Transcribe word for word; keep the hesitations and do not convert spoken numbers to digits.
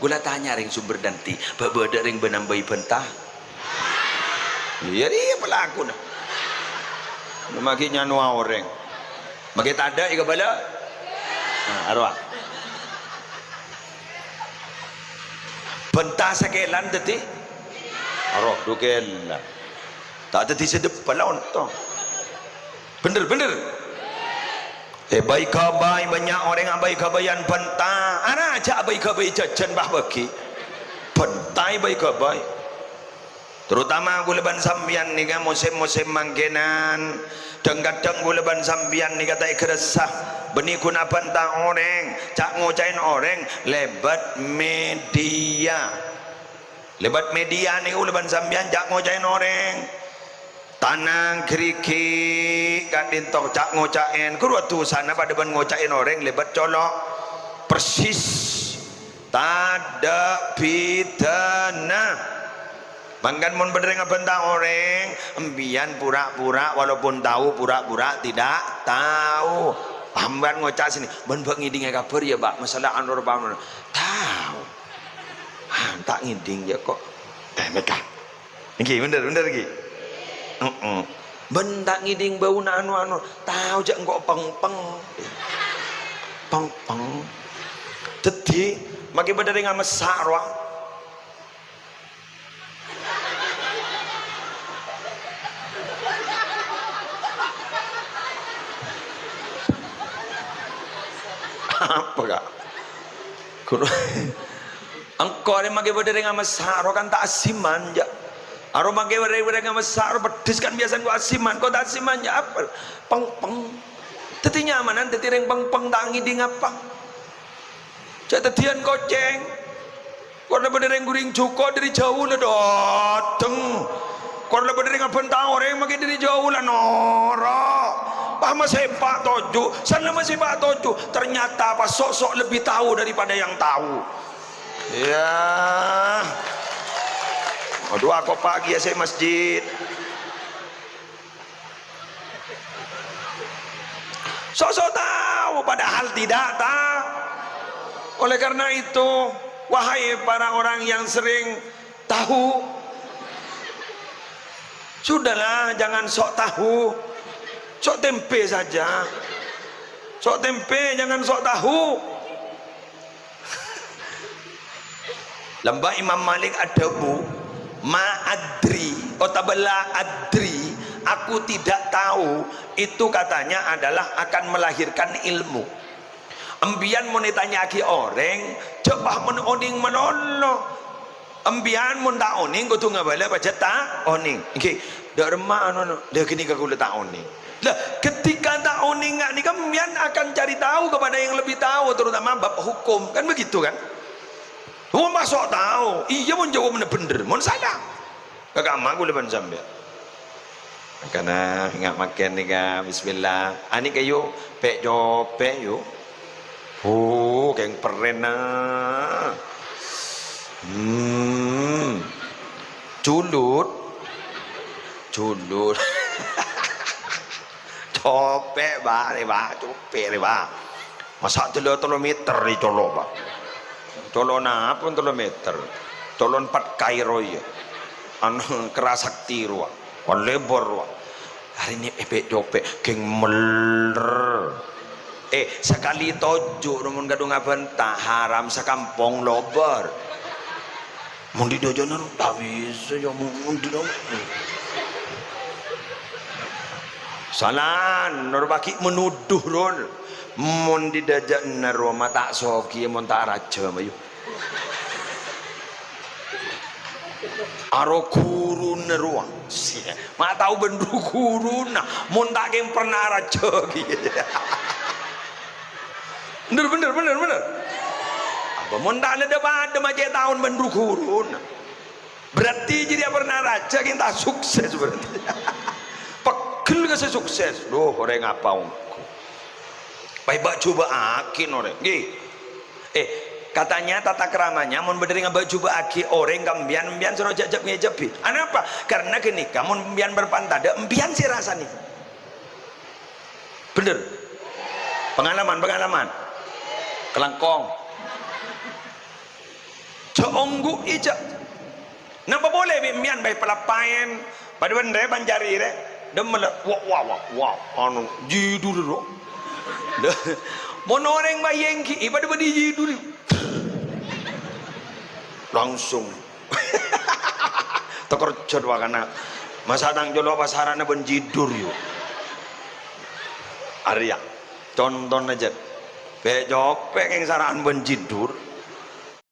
Kaulâ tanya rèng Sumber Dânti, "Bâ' bâdâ rèng bân-ambâi bânta?" Iyâ, iyâ, palakona. Maghi nyanowa orèng. Maghi tadâ' è kabâlâ. Nah, arowa. Bânta sakèlan dhâddhi. Arowa, dhu kèlan. Ta' dhâddhi sè dhebbhâl ontong. Bhender, bhender. Eh, bhâi-ghâbây, bânnya' orèng abhâi-ghâbâyân bânta. Ana jhâ' abhâi-ghâbây jhâjhân, bâh, bâghi. Bânta èbhâi-ghâbây. Terutama kaulâ bân sampèyan nèka mosèm-mosèm mangkènan. Dhâng-kadhâng kaulâ bân sampèyan nèka ta' èghârassa. Bânnè ghun abânta orèng, ca'-ngoca'èn orèng lèbât media. Lèbât media nèko kaulâ bân sampèyan ca'-ngoca'èn orèng. Tanang ghârighi' ka'dinto ca'-ngoca'èn, ghuru dusana padâ bân ngoca'èn orèng lèbât colo'. Persis. Tadâ' bhidhâna. Mangkana mon bâdâ rèng abânta orèng, empèyan pura-pura, walaupun tahu, pura-pura tidak tahu. Empèyan ngoca' sènè, "Bân bâ' ngèdingngè kabhâr, yâ, Pak, masalah anu, pa anu." Tahu. Ah, ta' ngèding, yâ, kok. Eh, mèka. Èngghi, bhender, bhender, èngghi. Heeh. Bân ta' ngèding bâuna anu-anu, tao jhâ' engko' pèng-pèng. Pèng-pèng. Dhâddhi, maghi bâdâ rèng amessa' rowa. Apa, Kak? Ghuru. Engko' arè maghi bâdâ rèng amessa', aro kan ta' asiman, jâ'. Aro maghi bâdâ rèng amessa', aro peddhis kan biyasana engko' asiman, engko' ta' asiman, jâ', apa? Pèng-pèng. Dhâddhi nyamanan dhâddhi rèng pèng-pèng ta' ngèding apa. Jâ' dhâddhiyân kocèng. Engko' la bâdâ rèng ghuring jhuko' dâri jhâu la dâteng. Engko' la bâdâ rèng abânta orèng maghi dâri jhâu la noro'. Pas masèpa' toju', san la masèpa' toju', ternyata pas sok-sok lebih tahu daripada yang tahu. Yâ. Aduh, akopa'aghi yâ sè masjid. Sok-sok tahu, padahal tidak tahu. Oleh karena itu, wahai para orang yang sering tahu, sudahlah, jangan sok tahu. Sok tempe saja. Sok tempe, jangan sok tahu. Lambâ' Imam Malik adhâbu, "Ma adri," otabâ "La adri," aku tidak tahu, itu katanya adalah akan melahirkan ilmu. Empèyan mon ètanya'aghi orèng, jhâ' pas mon onèng malolo. Empèyan mon ta' onèng kodhu ngabâlâ pajhât ta' onèng. Èngghi, dâ' remma anu, anu, la ghânèka kaulâ ta' onèng. Lah, ketika ta' onèng nga' nèka, empèyan akan cari tahu kepada yang lebih tahu, terutama bab hukum. Kan begitu, kan? Oh, masok tahu. Iyâ, mon jawabanna bhender, mon salah. Ka kamma kaulâ bân sampèyan. Mangkana, nga' makèn nèka, bismillah. Anèka, yu, pè'-copè', yu. Oh, kèng perrènna. Hmm. Culut. Culut. Copè', Bâ', rè, Bâ', copè', rè, Bâ'. Masa' tello, tello meter rè colo', Bâ'. Colo' napa tello meter? Colo' empat Kairo, iyâ. Anu, kerasakti rowa. Kan lèbâr, wa. Arèna èpè' copè', kèng mèller. Eh, sakalè toju' rowa mon kadhung abânta, haram sakampong lobâr. Mon dâjâna ta' bisa, yâ, mon dâjâna. Salah, noro' paghi' menuduh, Rul. Mon dâjâna rowa ma' ta' soghi, mon ta' rajâ, mayu. Aro ghuruna rowa. Ma' tao bân ru-ghuruna. Mon ta' kèng pernah rajâ ghi. Bhender, bhender, bhender, bhender. Apa mon ta' lèdhâ-padhâ ma' cè' taon bân ru-ghuruna. Berarti jârèya pernah rajâ kèng ta' sukses berarti. Pegghel ka sè sukses. Duh, orèng apa ongghu. Paèbâ'-jubâ'âghi orèng. Ngghi. Eh, katanya tata kramanya, mon bâdâ rèng abâ'-jubâ'âghi orèng ka empèyan, empèyan soro jhâ'-jhâ' ngèjhâbbhi. Anapa? Karena ghânèka, mon empèyan bâr-pantadâ', empèyan sè rasanè. Bhender? Pengalaman, pengalaman. Kalangkong. Saongghu'i, jâ'. Napa polè bi' mèyan bhâi palappaèn? Padâ bân rè pancari rè. Dâmmella, wa, wa, wa, wa, anu, jidur ro. Mon orèng bhâi èngghi, padâ bâdâ jidur. Langsung. Takerjhât wakana. Masa' tang colo' pasarana bân jidur, yu. Arèya. Contona, jâ'. Pè'-copè' kèng sara'an bân jidur.